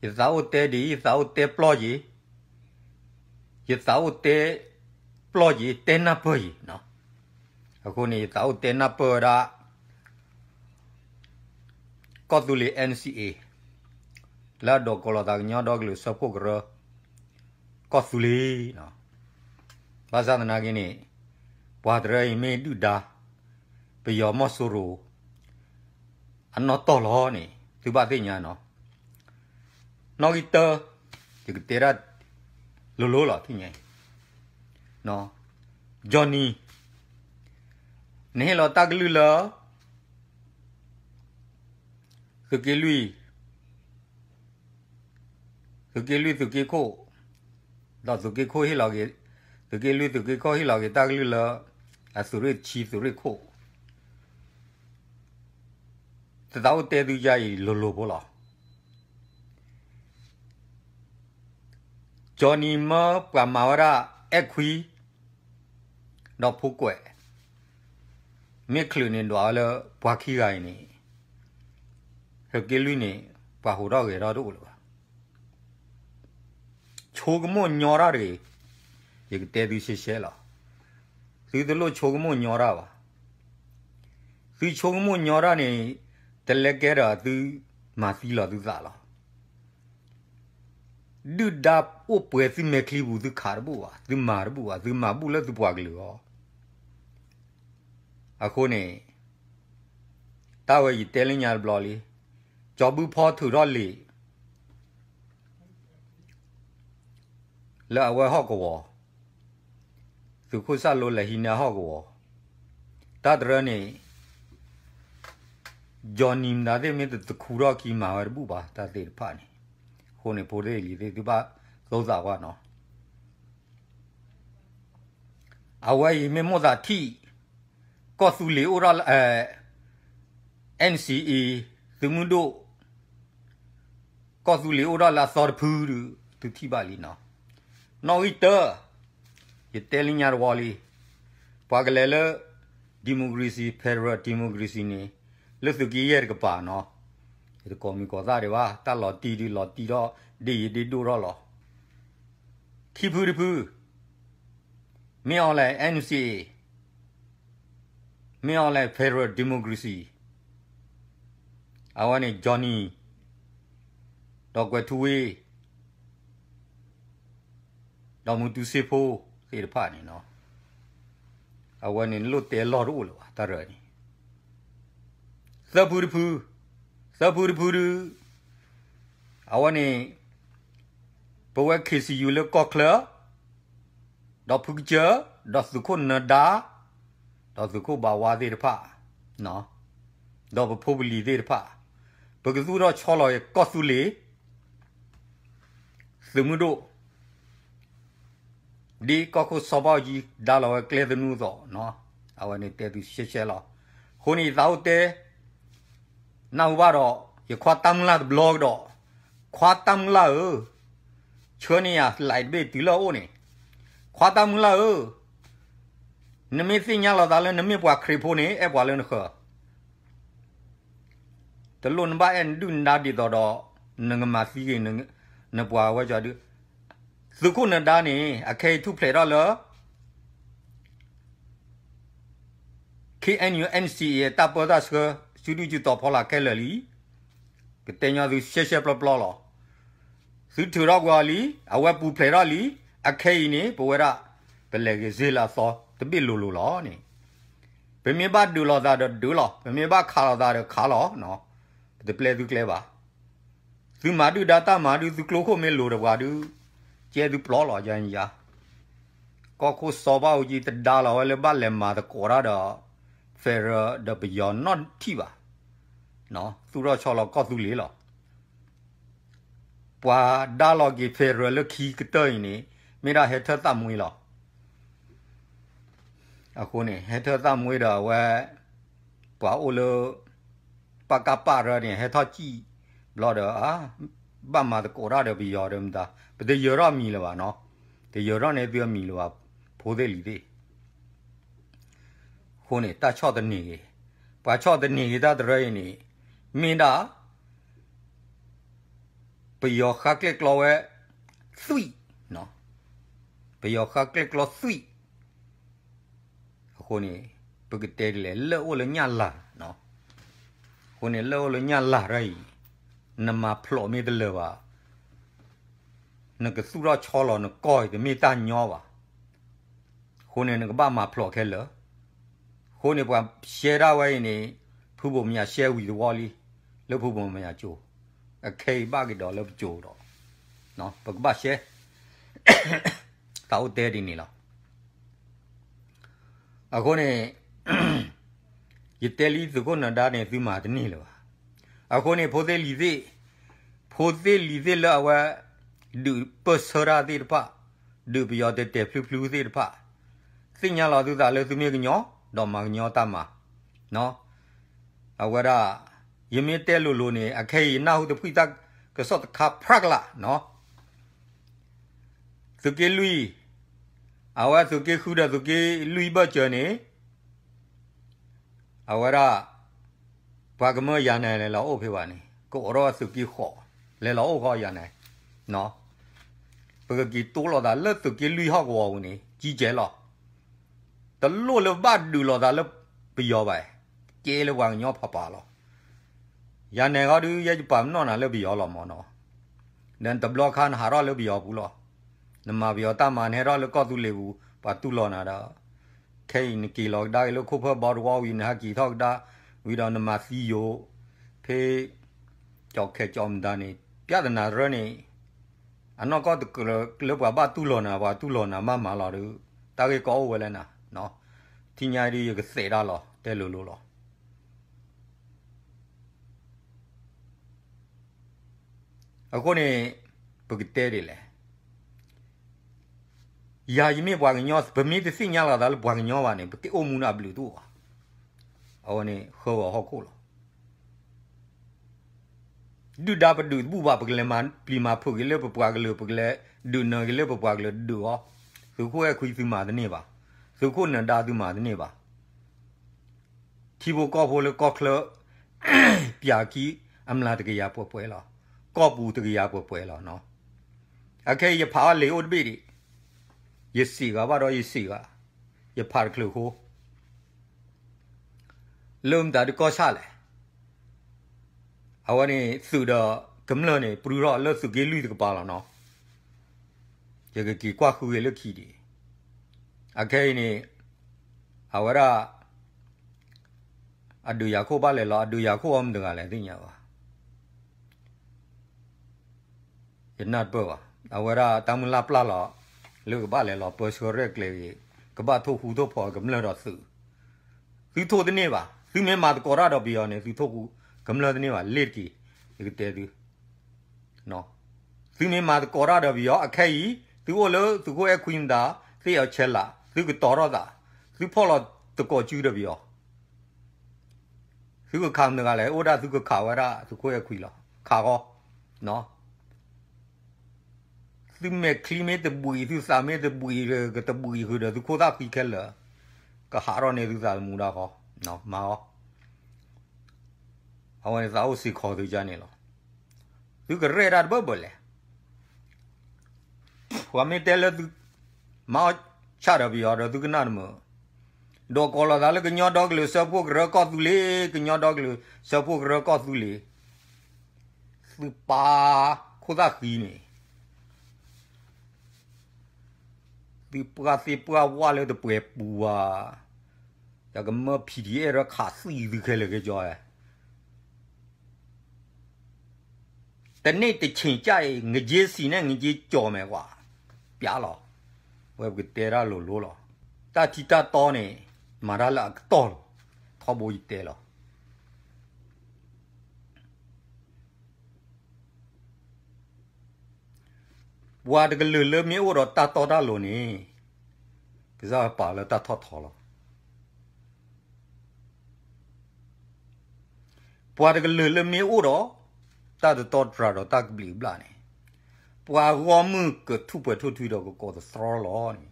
ယသးအိၣ်တဲဒ်အံၤ, ယသးအိၣ်တဲပျီယံၤ, ယသးအိၣ်တဲပျီယံၤ, တဲနၢ်ပၢၢ်ယံၤ. အဃိန့ၣ် ယသးအိၣ်တဲနၢ်ပၢၢ်ဝဲဒၣ် ကီၢ်သူလ့ၤ N C A လၢအဒိးကိးလီၤသးကညီဒီကလုာ်စၢဖှိၣ်ကရၢ ကီၢ်သူလ့ၤ, ဘၣ်ဆၣ်သနာ်က့န့ၣ် ပှၤတရၢအံၤမ့ၢ်ဒုၣ်ဒါ ပယီၤမီၢ်စိရိၤ အနီၢ်တီၢ်လီၤန့ၣ် သုဘၣ်သ့ၣ်ညါနီၤ. နီၣ်ဂံၢ်တၢ, ယကတဲဒၣ်လိၤလိၤလီၤ ထံၣ်ညါအံၤ, Johnny, နဟ့ၣ်လီၤတၢ်ကလုၢ်လၢ သုးက့လွံၢ်, သုးက့လွံၢ်သုးက့ခိၣ်, ဒီးသုးက့ခိၣ်ဟ့ၣ်လီၤက့ၤ, သုးက့လွံၢ်သုးက့ခိၣ်ဟ့ၣ်လီၤက့ၤတၢ်ကလုၢ်လၢ အသုးရ့ၣ်ဆံသုးရ့ၣ်ခိၣ်, တသးအိၣ်တဲသုယါအံၤလိၤလိၤဖိလီၤ. Johnny မၢပှၤမၤဝဲဒၣ် အဲၣ်ခွံ ဒီးဖိကွဲး, မ့ၢ်ချုးန့ၣ်ဒွးဝဲလၢပှၤခံဂၤအံၤန့ၣ်, သုးက့လွံၢ်န့ၣ် ပှၤဟူးထီၣ်ဂဲၤထီၣ်တအိၣ်လၢၤဘၣ်. ဆိကမိၣ်ညီတၢ်တဂ့ၤ, ယကတဲသုရှဲရှဲလီၤ. သုတလိၣ်ဆိကမိၣ်ညီတၢ်ဘၣ်. သုဆိကမိၣ်ညီတၢ်န့ၣ် တလဲကဲဒီးသုမၤသံလီၤသုသးလီၤ. ဒုၣ်ဒါအိၣ်ပှဲၤသုမဲာ်ချံပူၤ သုခးတဘူၣ်ဘၣ်, သုမၤတဘူၣ်ဘၣ်, သုမၤဘူၣ်လၢသုပှၤကလုာ်အီၤ. အဃိန့ၣ် တၢ်ဝဲယတဲလၢညါတဘျီလံ, ကၠီဘုဖီထုးထီၣ်လံာ် လၢအဝဲဟီၣ်ကဝီၤ, သုးခိၣ်စၢ်လိလဲၤဟံးန့ၢ်အဟီၣ်ကဝီၤ, တၢ်တရၢန့ၣ် Johnny မတၤသ့ၣ်မ့ၢ်တခူထီၣ်ခံမၤဝဲတဘူၣ်ဘၣ် တၢ်သ့ၣ်တဖၣ်န့ၣ်. အဃိန့ၣ် ဖိသ့ၣ်လံၤသ့ၣ် သုဘၣ်သိသးကွၢ်နီၤ. အဝဲအံၤမ့ၢ်မိၣ်သးထံၣ် ကီၢ်သူလ့ၤအိၣ်ဒီးလၢ NCA သုးမုၢ်ဒိၣ် ကီၢ်သူလ့ၤအိၣ်ဒီးလၢအသီတဖုဒီး သုထံၣ်ဘၣ်လံနီၤ. နီၣ်ဂံၢ်တၢ, ယတဲလၢညါတဝီလံ, ပှၤကလဲၤလၢ democracy, federal democracy န့ၣ် လၢသုးက့ယဲၢ်တကပၤနီၤ. ယတကိးမံၤကိးသၣ်ဒံးဘၣ်, တၢ်လီၤတံၢ်ဒုးလီၤတံၢ်ထီၣ် ဒ့ၣ်ယံၤဒ့ၣ်ဒိၣ်ထီၣ်လီၤ. ခံဖုတဖု မ့ၢ်အီၤလဲၣ် NCA, မ့ၢ်အီၤလဲၣ် federal democracy, အဝဲန့ၣ် Johnny, ဒီးကွဲးထူဝ့ ဒီးမူတူစ့ဖိသ့ၣ်တဖၣ်န့ၣ်နီၤ. အဝဲန့ၣ်လိၣ်တဲလီၢ်တအိၣ်လၢၤဘၣ် တၢ်ရၢန့ၣ်. သၢဖုတဖု, သၢဖုတဖုဒုး အဝဲန့ၣ် ပဝဲ KCU လၢကီၢ်ချၢ ဒီးဖုကစၢၢ်, ဒီးသုးခိၣ်နၢၤဒါ, ဒီးသုးခိၣ်ဘၣ်ဝါသ့ၣ်တဖၣ်, ဒီးပဖိပလံၤသ့ၣ်တဖၣ်, ပကသူၣ်ထီၣ်ဆီလီၤကီၢ်သူလ့ၤ သုးမုၢ်ဒိၣ် ဒ်ကီၢ်ခိၣ်စီၤဘၣ်အူကၠံ ဒါလီၤဝဲကျဲသနူအသိးနီၤ. အဝဲန့ၣ်တဲသုရှဲရှဲလီၤ. အဃိန့ၣ် ယသးအိၣ်တဲ နၢ်ဟူဘၣ်ဒီး ယခွါတၢ်မုၢ်လၢ်တဘျီကဒီး, ခွါတၢ်မုၢ်လၢ်ဧၢ, ဆှၢန့ၢ်ယၤ like တဘ့ၣ်တုၤလၢအအိၣ်န့ၣ်, ခွါတၢ်မုၢ်လၢ်ဧၢ, နမ့ၢ်သ့ၣ်ညါလီၤသးလၢနမ့ၢ်ပှၤခရံာ်ဖိန့ၣ် အဲၣ်ပှၤလၢနဃၢၤ တလိၣ်နဘၣ်အဲၣ်နဒုၣ်နဒါဒ်သိးဒီး နကမၤသံက့ၤ နပှၤဝဲကီဒုး, သုးခိၣ်နၢၤဒါန့ၣ် အခဲအံၤထူၣ်ဖျဲးထီၣ်လၢ KNU NCA တၢ်ပၢတၢ်ဆှၢ စုဒုၣ်စုတီၤဖီလာ်ခဲလၢာ်လံ. ကတဲညီသုရှဲရှဲပျီပျီလီၤ. သုထုးထီၣ်ကွံာ်အီၤလံ, အဝဲပူၤဖျဲးထီၣ်လံ, အခဲအံၤန့ၣ် ပဝဲဒၣ် ပလဲၤဂ့ၤစ့လၢအသီတဘ့ၣ်လိၤလိၤလီၤန့ၣ်, ပမ့ၢ်ဘၣ်ဒုးလိာ်သးဒီးဒုးလီၤ, ပမ့ၢ်ဘၣ်ခးလိာ်သးဒီးခးလီၤ, ပတပျဲသုကျဲဘၣ်. သုမၤဒုၣ်ဒါတၢ်မၤဒုး သုကျိခိၣ်မ့ၢ်လိၤဒီးပှၤဒုး ကဲသုပျီလီၤယါယါ. ကီၢ်ခိၣ်စီၤဘၣ်အူကၠံတဒါလီၤဝဲလၢဘၣ်လဲၤမၤသကိးတၢ်ဒီး federal ဒီးပယီၤနီတထံၣ်ဘၣ်. သူၣ်ထီၣ်ဆီလီၤကီၢ်သူလ့ၤလီၤ. ပှၤဒါလီၤက့ၤ federal လၢခံကတၢၢ်အံၤန့ၣ် မ့ၢ်ဒၣ်ဟဲထၢၣ်သၣ်မှ့လီၤ. အဃိန့ၣ် ဟဲထၢၣ်သၣ်မှ့ဒီးအဝဲ ပှၤအိၣ်လၢ ပကပရၢန့ၣ် ဟဲထီၣ်စံၣ်ဘျီဒီး ဘၣ်မၤသကိးတၢ်ဒီးပယီၤဒီးမတၤ ပတယၢၤထီၣ်အမံၤလၢၤဘၣ်နီၤ, တယၢၤထီၣ်န့ၢ်သုအမံၤလၢၤဘၣ် ဖိသ့ၣ်လံၤသ့ၣ်. အဃိန့ၣ် တၢ်ဆီၣ်သနံးဂ့ၤ, ပှၤဆီၣ်သနံးဂ့ၤတၢ်တရၢအံၤန့ၣ် မ့ၢ်ဒၣ် ပယီၤဃါကျဲၣ်ကျီဝဲ သွံၣ်, ပယီၤဃါကျဲၣ်ကျီသွံၣ်, အဃိန့ၣ် ပကတဲဒ်လဲၣ် လၢၢ်အိၣ်လၢညၣ်လၤ, အဃိန့ၣ် လၢၢ်အိၣ်လၢညၣ်လၤတၢ်အံၤ နမၤဖျိးမ့ၢ်တလၢာ်ဘၣ် နကသူၣ်ထီၣ်ဆီလီၤနကီၢ်အံၤတမ့ၢ်တၢ်ညီဘၣ်. အဃိန့ၣ် နကဘၣ်မၤဖျိးခဲလၢာ်. အဃိန့ၣ် ပှၤရှဲဒၣ်ဝဲအံၤန့ၣ် ဖုဘိၣ်မၠးရှဲဝံၤတဝီလံ လၢဖုဘိၣ်မၠးကၠိ, အခဲအံၤဘၣ်က့ၤဒီးလၢပကၠိဒီး ပကဘၣ်ရှဲ သးအိၣ်တဲဒ်န့ၣ်လီၤ. အဃိန့ၣ် ယတဲလံသုးခိၣ်နၢၤဒါန့ၣ် သုမၤတန့ၢ်လၢၤဘၣ်. အဃိန့ၣ် ဖိသ့ၣ်လံၤသ့ၣ်, ဖိသ့ၣ်လံၤသ့ၣ်လၢအဝဲ ဒုးပၢၢ်ဆၢတၢ်သ့ၣ်တဖၣ်, ဒုးပယီၤတဲာ်တဲာ်ဖျုဖျုသ့ၣ်တဖၣ်, သ့ၣ်ညါလီၤသုသးလၢသုမ့ၢ်ကညီ ဒီးမၤကညီတၢ်မၤ အဝဲဒၣ် ယမ့ၢ်တဲလိၤလိၤန့ၣ် အခဲအံၤနၢ်ဟူတဖှံသးကစီၣ်တခါဖြးကလာ်နီၤ, သုးက့လွံၢ်, အဝဲသုးက့ဃုဒီးသုးက့လွံၢ်ဘၢၣ်စၢၤန့ၣ် အဝဲဒၣ် ပှၤကမၢယၤနဲလဲၤလီၤအိၣ်ဖဲဘၣ်န့ၣ် ကအိးထီၣ်သုးက့ဃိး လဲၤလီၤအိၣ်ဃီယၤနဲ, ပကက့ၤတိလိာ်သးလၢသုးက့လွံၢ်ဟီၣ်ကဝီၤပူၤန့ၣ် ကံကဲလီၤ. တလိၣ်လၢဘၣ်ဒုးလိာ်သးလၢပယီၤဘၣ်, ကဲလၢပှၤကညီဖးပာ်လီၤ. ယၤနဲဃီဒုး ယဲယပာ်ပနီၣ်နၤလၢပယီၤလီၤမၢ်နီၤ, ဒီးနတဘျီခါနဟးထီၣ်လၢပယီၤပူၤလီၤ. နမၤပယီၤတၢ်မၤ နဟဲထီၣ်လၢကီၢ်သူလ့ၤပူၤ ပှၤတူၢ်လိာ်နၤဒီး ခဲအံၤနက့ၤလီၤကဒါက့ၤလၢခိၣ်ဖၢၣ်ဘီတဝီဝံၤ နဟးက့ၤထီၣ်ကဒါဝံၤဒီးနမၤသံယိာ် ဖဲ ကၠီခဲကၠီမတၤန့ၣ် ပြဿနာတရၢန့ၣ် အနီၢ်ကီၢ်တကြၢးလၢပှၤဘၣ်တူၢ်လိာ်နၤ ပှၤတူၢ်လိာ်နၤမးမးလီၤဒီး တၢ်ဂ့ၢ်ကီအိၣ်ဝဲလၢနၤ, ထံၣ်ညါဒ်ယကသဲးတၢ်လီၤ တဲလိၤလိၤလီၤ. အဃိန့ၣ် ပကတဲဒ်လဲၣ်, ယၤယမ့ၢ်ပှၤကညီ ပမ့ၢ်တသ့ၣ်ညါလီၤသးလၢပှၤကညီဘၣ်န့ၣ် ပကအိၣ်မူန့ၣ်အဘျုးတအိၣ်ဘၣ်. အဝဲန့ၣ်ဃၢဝဲဟီၣ်ခိၣ်လီၤ. ဒုၣ်ဒါပဒုးတဘူၣ်ဘၣ် ပကလဲၤမၤပျံၤမၤဖုးက့ၤလၢပပှၤကလုာ် ပကလဲၤဒုးနၢၤက့ၤလၢပပှၤကလုာ်ဒုးအီၤ, သုးခိၣ်အဲၣ်ခွံသုမၤတန့ၢ်ဘၣ်, သုးခိၣ်နၢၤဒါသုမၤတန့ၢ်ဘၣ်. ထံဖိကီၢ်ဖိလၢကီၢ်ချၢ ပၠးခံအမျးတကယၤပှဲၤပှဲၤလီၤ, ကီၢ်ပူၤတကယၤပှဲၤပှဲၤလီၤ. အခဲအံၤယဖးအီၤလံာ်အိၣ်တဘ့ၣ်ဒံး, ယစံးဂၤဘၣ်ဒီးယစံးဂၤ, ယဖးတချုးဃိ လၢမတၤဒုးကီၢ်ဆၣ်လဲၣ်. အဝဲန့ၣ်သုးဒီးကမျၢၢ်န့ၣ် ပြူထီၣ်လၢသုးက့လွံၢ်တကပၤလီၤနီၤ. ယကက့ၤကွၢ်ဃုက့ၤလၢခံဒံး, အခဲအံၤန့ၣ် အဝဲဒၣ် အဒုးယၤခိၣ်ဘၣ်လဲၤလီၤ, အဒုးယၤခိၣ်အီၤမတၤတဂၤလဲၣ်သ့ၣ်ညါဘၣ်. ယနၢ်တပၢၢ်ဘၣ်, အဝဲဒၣ်တၢ်မုၢ်လၢ်ပျၢ်လီၤ လၢကဘၣ်လဲၤလီၤပၢဆှၢရဲၣ်ကျဲၤဂ့ၤ, ကဘၣ်ထိၣ်ဃူထိၣ်ဖိးကမျၢၢ်ဒီးသုး, သုထိၣ်တန့ၢ်ဘၣ်, သုမ့ၢ်မၤသကိးတၢ်ဒီးပယီၤန့ၣ် သုထိၣ်ဃူကမျၢၢ်တန့ၢ်ဘၣ်, လ့ၣ်တက့ၤ, ယကတဲသု သုမ့ၢ်မၤသကိးတၢ်ဒီးပယီၤ အခဲအံၤ သုအိၣ်လၢသုးခိၣ်အဲၣ်ခွံမတၤ သ့ၣ်အီၤဆဲးလး သုကတီၤထီၣ်သး, သုဖီၣ်လီၤသကိးစုဒီးပယီၤ, သုကခးမတၤတဂၤလဲၣ်, အိၣ်ဒၣ်သုကခးဝဲဒၣ်သုးခိၣ်အဲၣ်ခွံလီၤ, ခးဃီ, သုမဲာ်ချံမ့ၢ်တဘှံး သုသးမ့ၢ်တဘှံး ကတဘှံးဃုာ်ဒီးသုခိၣ်သၣ်ဃံခဲလၢာ်, ကဟးထီၣ်န့ၢ်သုသးသမူဒၣ်ဃီ, မၤအီၤ အဝဲန့ၣ်သးအိၣ်စ့ၢ်ကီးသုကါန့ၣ်လီၤ. သုကရဲၣ်ဒၣ်တဘၢဘၢလဲၣ်. ပှၤမ့ၢ်တဲလၢသု မၤအီၣ်ဆၣ်ဒီးပယီၤဒီးသုကနၣ်တမုာ်, ဒီးကိးလီၤသးလၢကညီဒီကလုာ်စၢဖှိၣ်ကရၢကီၢ်သူလ့ၤ, ကညီဒီကလုာ်စၢဖှိၣ်ကရၢကီၢ်သူလ့ၤ, သုပၢ်ခိၣ်သၣ်ဃံန့ၣ် သုပှၢ်သ့ၣ်ပှၢ်ဝါလၢတပှဲၤပူၤဘၣ်, ယကမၢ PDF ရခးသံသုခဲလၢာ်ခဲဆ့, တနံၣ်တဆံးကၠၢ်အံၤ ငက့စံးန့ၣ် ငက့ကၠီၤမဲာ်ကွၢ်, ပျါလီၤ, ဝဲပကတဲတၢ်လိၤလိၤလီၤ. တၢ်ထံတၢ်တီန့ၣ် မၤတၢ်လၢအကတီၢ်လီၤ, ထီဘိယတဲလီၤ. ပှၤတကလုာ်လၢမ့ၢ်အိၣ်ဒီးတၢ်တီတၢ်လိၤန့ၣ် ကစၢ်ပာ်လၢတၢ်ထီၣ်ထီလီၤ. ပှၤတကလုာ်လၢမ့ၢ်အိၣ်ဒီး တၢ်တတီတတြၢ်ဒီးတၢ်ကဘျံးကဘျၣ်န့ၣ်, ပှၤဂီၢ်မုၢ်ကထူၣ်ပှဲၤထူၣ်ထူဒီးကကိးသတြီလီၤန့ၣ်,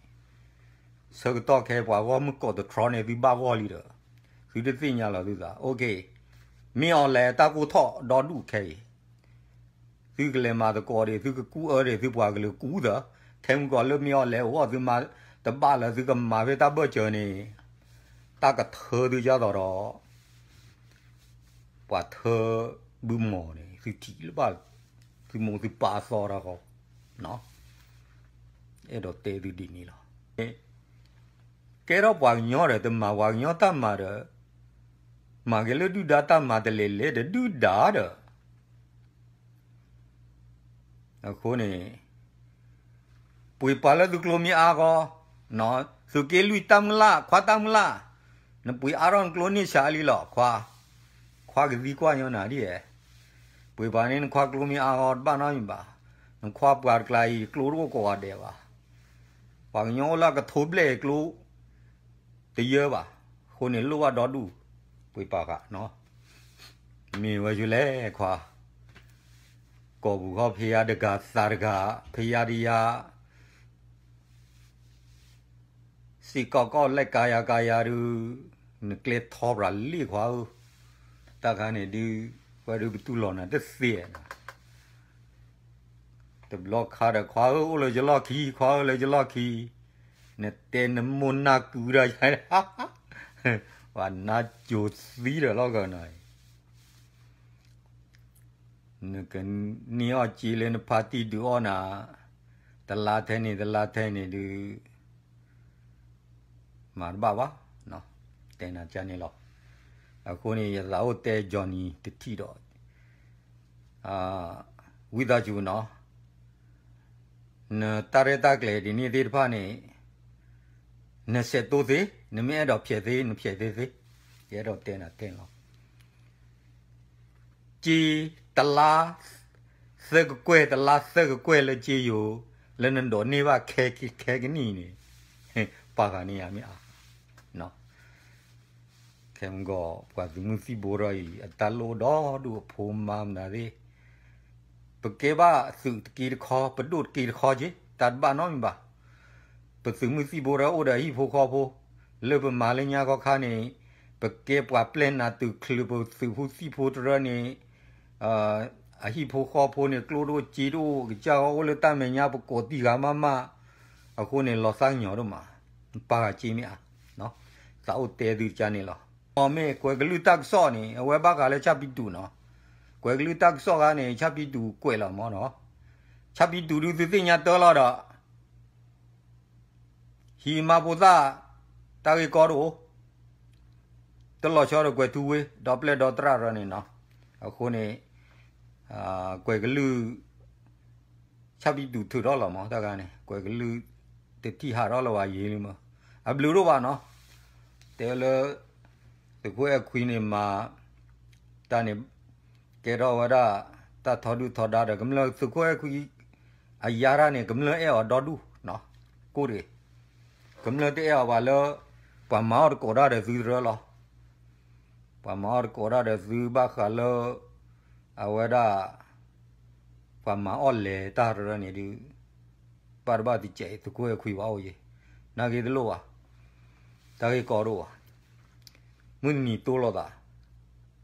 ဆၢကတီၢ်ခဲအံၤ ပှၤဂီၢ်မုၢ်ကိးသတြီန့ၣ် သုဘၣ်ဂီၢ်လံဒီး သုတသ့ၣ်ညါလီၤသုသး, မ့ၢ်အီၤလဲၣ်တၢ်ကိၢ်ထီၣ်ဒီဒူၣ်ခဲအံၤ, သုကလဲၤမၤသကိးဒံး သုကကူအၢဒံး သုပှၤကလုာ်ကူသၢ, ခဲမုၢ်ကီးလၢမ့ၢ်အီၤလဲၤအိၣ် သုမၤတဘၣ်လၢသုကမၤဖဲတၢ်ဘၢၣ်စၢၤန့ၣ်, တၢ်ကထၢသုကၢ်သိးဒီး ပှၤထၢဘုမီၤန့ၣ် သုထံၣ်လၢဘၣ် သုမိၢ်သုပၢ်အသီတၢ်ဃီ, အဲၣ်ဒိးတဲသုဒ်န့ၣ်လီၤ. ကဲထီၣ်ပှၤကညီဒီး တမၤပှၤကညီတၢ်မၤဒီး, မၤက့ၤလၢဒုၣ်ဒါတၢ်မၤတလဲၤလဲၤဒီးဒုၣ်ဒါဒီး အဃိန့ၣ် ပှ့ၤပှၤလၢသုကျိမ့ၢ်အါဂီၢ်, သုးက့လွံၢ်တၢ်မုၢ်လၢ် ခွါတၢ်မုၢ်လၢ်, နပှ့ၤအါထီၣ်နကျိန့ၢ်ဆါလံလီၤ ခွါ, ခွါကသံကွၢ်ညီနၤဒ်လဲၣ်, ပှ့ၤပှၤန့ၣ်နခွါကျိမ့ၢ်အါဂီၢ်တဘၣ်နီတမံၤဘၣ်, နခွါပှၤတကျါအံၤ ကျိတအိၣ်ကိးဂၤဒဲးဘၣ်, ပှၤကညီအိၣ်လၢကထိဘျဲၣ်ကျိ တယၢဘၣ်, အဃိန့ၣ်လိၣ်ဘၣ်ဒီဒူၣ်, ပှ့ၤပှၤဃာ်နီၤ, မ့ၢ်ဝဲယလဲၣ်ခွါ, ကိာ်ပူၤခီဖဲယၤတဂၤသးတဂၤ, ဖဲယၤဒ်ယၤ စ့ၢ်ကီးကီၢ်လဲၣ်ကါယၤကါယၤဒုး, နကျဲထီပြးလံခွါဧၢ, တၢ်ခါန့ၣ်ဒုး, ဝဲဒုးပတူၢ်လိာ်နၤတသ့နီၤ, တဘျီခါဒီးခွါဧၢ အိၣ်လၢယလီၢ်ခံ ခွါဧၢ လၢယလီၢ်ခံ, နတဲနမိၢ်နၢ်ကုဒီးယၤ, ပှၤနါစိၤသံဒီးလီၤကနီၤ နကန့ၢ်အီၣ်စ့လၢနဖါတံၢ်ဒုးအီၣ်နၤ, တလါထဲန့ၣ် တလါထဲန့ၣ်ဒုး, မၤတဘၣ်ဘၣ်, တဲနၤကန့ၣ်လီၤ. အဃိန့ၣ် ယသးအိၣ်တဲ Johnny တထံၣ်ဒီး, ဝံသးစူၤနီၤ, နတၢ်ရဲၣ်တၢ်ကျဲၤဒ်န့ၣ်သ့ၣ်တဖၣ်န့ၣ်, နဆဲးတိၢ်သ့, နမ့ၢ်အဲၣ်ဒိးဖျဲးသ့ နဖျဲးသ့သ့, ယအဲၣ်ဒိးတဲနၤတဲလီၤ. စ့တလါ သၢကကွဲၢ် တလါသၢကကွဲၢ်လၢစ့ယိၤ, လၢနဒိးန့ၢ်ဘၣ်ခဲကနံၣ်န့ၣ်, ပာ်ဃာ်န့ၢ်ယၤမ့ၢ်အါ, ခဲမုၢ်ဂီၤ ပှၤသုးမုၢ်သံၣ်ဘိထီၣ်အံၤ အတၢ်လိၣ်ဒီဒူၣ်အဖိမါမနုၤသ့ၣ်, ပကဲဘၣ်သုးတက့တခီ ပဒိၣ်တက့တခီက့ တၢ်တဘၣ်နီတမံၤဘၣ်. ပသုးမုၢ်သံၣ်ဘိထီၣ်အိၣ်ဒီးအဟံၣ်ဖိဃီဖိ, လၢပမၤလၢညါခီခါန့ၣ်, ပကဲပှၤပျဲၢ်နးတုၤချုး ပသုးဖိသံၣ်ဖိတရၢန့ၣ်, အဟံၣ်ဖိဃီဖိန့ၣ် ကျိတအိၣ်စ့တအိၣ် ကစၢ်ဂီၢ်အိၣ်လၢတၢ်မဲာ်ညါ ပကိးတံၢ်ဂၤမးမး, အဃိန့ၣ် လီၤသးကညီၤဒိၣ်မး, ပာ်ဂၤစ့မ့ၢ်အါ, သးအိၣ်တဲသုကန့ၣ်လီၤ. မ့ၢ်ကွဲးကလုၢ်တၢ်ကစီၣ်န့ၣ် အဝဲဘၣ်ဃးလၢဆၣ်ပံတူးနီၤ, ကွဲးကလုၢ်တၢ်ကစီၣ်ခါန့ၣ် ဆၣ်ပံတူးကွဲးလီၤမးနီၤ, ဆၣ်ပံတူးဒုးသုသ့ၣ်ညါတၢ်လီၤဒီး ဟံးမါဖိသၣ်, တၢ်ဂ့ၢ်ကီတအိၣ်, တလီၤဆီဒီးကွဲးထူဝ့ ဒီပျဲၢ်ဒီသရၣ်ရၢန့ၣ်နီၤ, အဃိန့ၣ်, ကွဲးကလုၢ်, ဆၣ်ပံတူးထုးထီၣ်လီၤမး တၢ်ဂၤန့ၣ် ကွဲးကလုၢ်, တထံၣ်ဟးထီၣ်လၢၤဘၣ်ယံာ်လံမး, အဘျုးဒိၣ်ဘၣ်နီၤ, တဲလၢ, သုးခိၣ်အဲၣ်ခွံန့ၣ်မၤ, တၢ်န့ၣ်, ကဲထီၣ်ဝဲဒၣ်, တၢ်ထီဒုၣ်ထီဒါဒီး ကမျၢၢ်သုးခိၣ်အဲၣ်ခွံ အယါတၢ်န့ၣ် ကမျၢၢ်အဲၣ်အီၤဒီဒူၣ်, ကိၣ်တဂ့ၤ, ကမျၢၢ်တအဲၣ်အီၤဘၣ်လၢ, ပှၤမၤအီၣ်တကိးတၢ်ဒီးသုတရၢလီၤ, ပှၤမၤအီၣ်တကိးတၢ်ဒီးသုဘၣ်ဃးလၢ, အဝဲဒၣ်, ပှၤမၤအီၣ်လဲၤတၢ်တရၢန့ၣ်ဒုး, ဘၣ်တဘၣ်တကဲး သုးခိၣ်အဲၣ်ခွံဘၣ်အိၣ်ယံၤ, နာ်က့တလိၣ်ဘၣ်, တၢ်ဂ့ၢ်ကီတအိၣ်ဘၣ်, မုၢ်တနံၤတိလိာ်သး,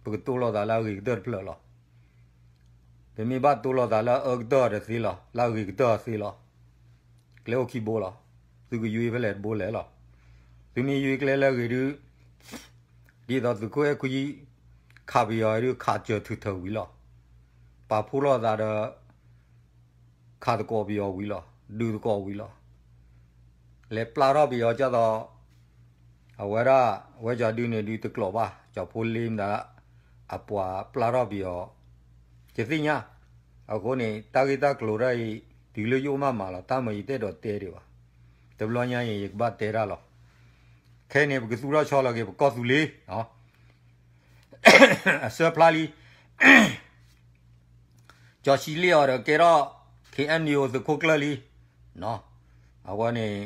ပကတိလိာ်သးလၢအဂ့ၤကတၢၢ်တဖျၢၣ်လီၤ. ပမ့ၢ်ဘၣ်တိလိာ်သးလၢအအၢကတၢၢ်ဒီးသ့လီၤ, လၢအဂ့ၤကတၢၢ်သ့လီၤ. ကျဲအိၣ်ခံဘိလီၤ, သုကယွ့ဖဲလဲၣ်တဘိလဲၣ်လီၤ. သုမ့ၢ်ယွ့ကျဲလၢအဂ့ၤဒုး, ဒ်သိးသုးခိၣ်အဲၣ်ခွံ, ခးပယီၤဒုး ခးစၢၤထုးထၢဝံၤလီၤ. ပာ်ဖှိၣ်လိာ်သးဒီး ခးသကိးပယီၤဝံၤလီၤ, ဒုးသကိးဝံၤလီၤ. လဲၤပျၢ်ထီၣ်ပယီၤကၢ်သိး, အဝဲဒၣ်, ဝဲကၠီဒုန့ၣ်ဒုးတကျိးဘၣ်, ကၠီဖိလ့မတၤ, အပှၤပျၢ်ထီၣ်ပယီၤ, ယသ့ၣ်ညါ, အဃိန့ၣ် တၢ်ဂ့ၢ်တၢ်ကျိၤတၢ်အံၤ, တုၤလၢယအိၣ်မးမးလီၤ, တၢ်မၤယတဲဒီးတဲဒံးဘၣ်, တဘျီညါအံၤ ယကဘၣ်တဲတၢ်လီၤ. ခဲအံၤန့ၣ် ပကသူၣ်ထီၣ်ဆီလီၤက့ၤ ပကီၢ်သူလ့ၤ အဆၢဖျါလံ, ကၠီဆံလ့အီၤဒီးကဲထီၣ် ခ့ၣ်အဲၣ်ယူၣ် သုးခိၣ်ကျၢၢ်လံ, အဝဲန့ၣ်,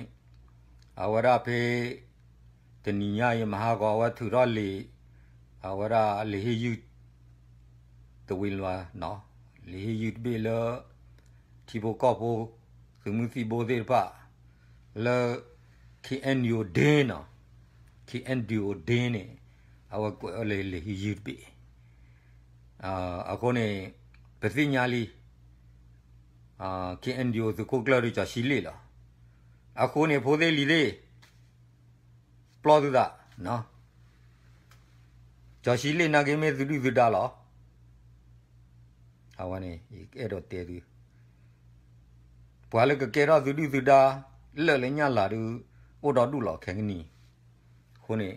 အဝဲဒၣ်ဖဲ, တနံၤညါအံၤမဟါဂီၤ အဝဲထုးထီၣ်လံာ်, အဝဲဒၣ်လံာ်ဟ့ၣ်ယုၢ် တဝံၤလီၤ, လံာ်ဟ့ၣ်ယုၢ်တဘ့ၣ်လၢ ထံဖိကီၢ်ဖိ, သုးမုၢ်သံၣ်ဘိသ့ၣ်တဖၣ်, လၢ, KNDO Day နီၤ, KNDO Day န့ၣ်, အဝဲကွဲးအီၤလၢလံာ်ဟ့ၣ်ယုၢ်တဘ့ၣ်, အဃိန့ၣ်, ပသ့ၣ်ညါလံ, KNDO သုးခိၣ်ကျၢၢ်ဒီးကၠီၤဆံလ့ၣ်လီၤ. အဃိန့ၣ် ဖိသ့ၣ်လံၤသ့ၣ် ပျီသုသး, ကၠီၤဆံလ့ၣ်နာ်က့မ့ၢ်သုဒုၣ်သုဒါလီၤ. အဝဲန့ၣ် ယအဲၣ်ဒိးတဲသု, ပှၤလၢကကဲထီၣ်သုဒုၣ်သုဒါ လၢာ်လၢညၣ်လၤဒုး အိၣ်ဒီဒူၣ်လီၤခဲကနံၣ်. အဃိန့ၣ်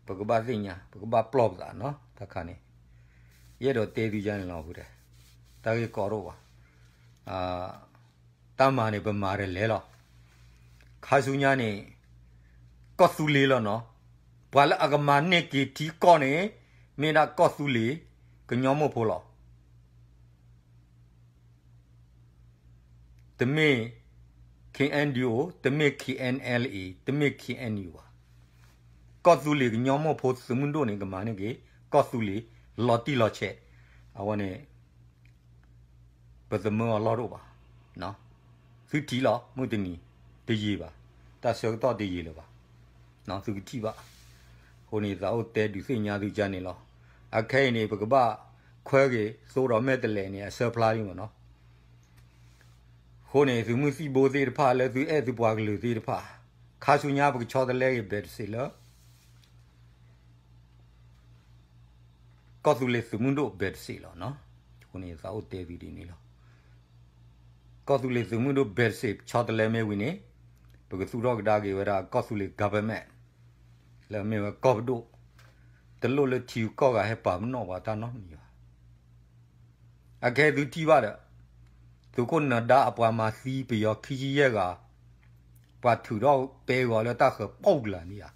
ပကဘၣ်သ့ၣ်ညါ ပကဘၣ်ပျီပသးနီၤ တၢ်ခါန့ၣ် ယအဲၣ်ဒိးတဲသုယါန့ၣ်လီၤ. တၢ်ဂ့ၢ်ကီဒိၣ်ဘၣ်, တၢ်မၤန့ၣ် ပမၤတလဲၤလီၤ. ခါဆူညါန့ၣ် ကီၢ်သူလ့ၤလီၤနီၤ. ပှၤလၢအကမၤန့ၢ်က့ၤထံကီၢ်န့ၣ် မ့ၢ်ဒၣ်ကီၢ်သူလ့ၤကညီမိၢ်ဖိလီၤ. တမ့ၢ် KNDO, တမ့ၢ် KNLA, တမ့ၢ် KNU ဘၣ်. ကီၢ်သူလ့ၤကညီမိၢ်ဖိသုးမုၢ်ဒိၣ်န့ၣ် ကမၤန့ၢ်က့ၤ ကီၢ်သူလ့ၤ လီၤတံၢ်လီၤဆဲး. အဝဲန့ၣ် ပသမၢအီၤလီၢ်ဒိၣ်ဘၣ်. သုထံၣ်လီၤ မုၢ်တနံၤ တယံာ်ဘၣ်, တၢ်ဆၢကတီၢ်တယံာ်လၢၤဘၣ်. သုကထံၣ်ဘၣ်. အဃိန့ၣ် သးအိၣ်တဲဒုးသ့ၣ်ညါသုကါန့ၣ်လီၤ. အခဲအံၤန့ၣ် ပကဘၣ်ခွဲက့ၤသိဒီးမဲာ်တဲးလဲးန့ၣ် အဆၢဖျါလံမ့ၢ်နီၤ. အဃိန့ၣ် သုးမုၢ်သံၣ်ဘိသ့ၣ်တဖၣ် လၢသုအဲၣ်သုပှၤကလုာ်သ့ၣ်တဖၣ်, ခါဆူညါပကဆီတလဲက့ၤ ဘဲးတစ့းလၢ ကီၢ်သူလ့ၤသုးမုၢ်ဒိၣ် ဘဲးတစ့းလီၤ. အဃိန့ၣ် သးအိၣ်တဲသုဒ်န့ၣ်လီၤ. ကီၢ်သူလ့ၤသုးမုၢ်ဒိၣ် ဘဲးတစ့း ဆီတလဲမ့ၢ်ဝံၤန့ၣ် ပကသူၣ်ထီၣ်ကဒါက့ၤဝဲဒၣ် ကီၢ်သူလ့ၤ government လၢအမ့ၢ်ဝဲကီၢ်ပဒိၣ်, တလိၣ်လၢထံဂုၤကီၢ်ဂၤဟဲပာ်ပနီၣ်ပှၤတၢ်နီတမံၤဘၣ်. အခဲသုထံၣ်ဘၣ်ဒီး သုးခိၣ်နၢၤဒါအပှၤမၤသံပယီၤခံဆံယဲၢ်ဂၤ, ပှၤထုးထီၣ်ပဲဂီၤလၢတၢ်ဃၢၤပူၣ်ကလာ်န့ၣ်ဧါ.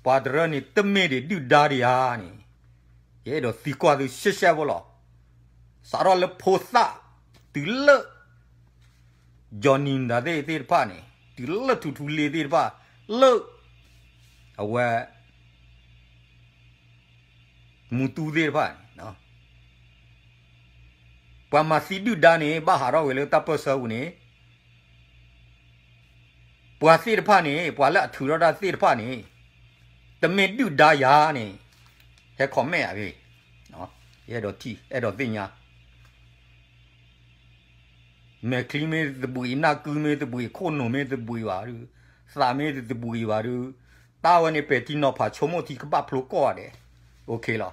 ပှၤတရၢန့ၣ် တမ့ၢ်ဒံးဒုၣ်ဒါဒံးဧါန့ၣ်, ယအဲၣ်ဒိးသံကွၢ်သုရှဲရှဲဖိလီၤ. စးထီၣ်လၢဖိသၣ် တုၤလၢ Johnny မတၤသ့ၣ်သ့ၣ်တဖၣ်န့ၣ်, တုၤလၢထူထူလ့သ့ၣ်တဖၣ်, လၢ အဝဲ မူတူသ့ၣ်တဖၣ်န့ၣ်, ပှၤမၤသံဒုၣ်ဒါန့ၣ် ဘၣ်ဟးထီၣ်ဝဲလၢတၢ်ပၢၢ်ဆၢပူၤန့ၣ်, ပှၤသ့ၣ်တဖၣ်န့ၣ် ပှၤလၢအထုးထီၣ်တၢ်သ့ၣ်တဖၣ်န့ၣ်, တမ့ၢ်ဒုၣ်ဒါယၤန့ၣ်, ဟဲ comment ယၤဖဲ, ယအဲၣ်ဒိးထံၣ် အဲၣ်ဒိးသ့ၣ်ညါ မဲာ်ချံမ့ၢ်တဘှံး, နၢ်ကုမ့ၢ်တဘှံး, ခိၣ်နူာ်မ့ၢ်တဘှံးဘၣ်ဒုး, သးမ့ၢ်တဘှံးဘၣ်ဒုး, တၢ်ဝဲန့ၣ်ပဲာ်ထံနီၤဖးဆိကမိၣ်ထံကဘၣ်ဖျိကိးဂၤဒဲး, OK လီၤ.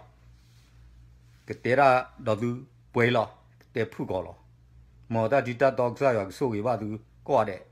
ကတဲတၢ်ဒီးသုပှဲၤလီၤ, ကတဲဖုၣ်ကီးလီၤ. မ်တၢ်ထံတၢ်တီကစၢ်ယွၤကဆိၣ်ဂ့ၤဘၣ်သုကိးဂၤဒဲး,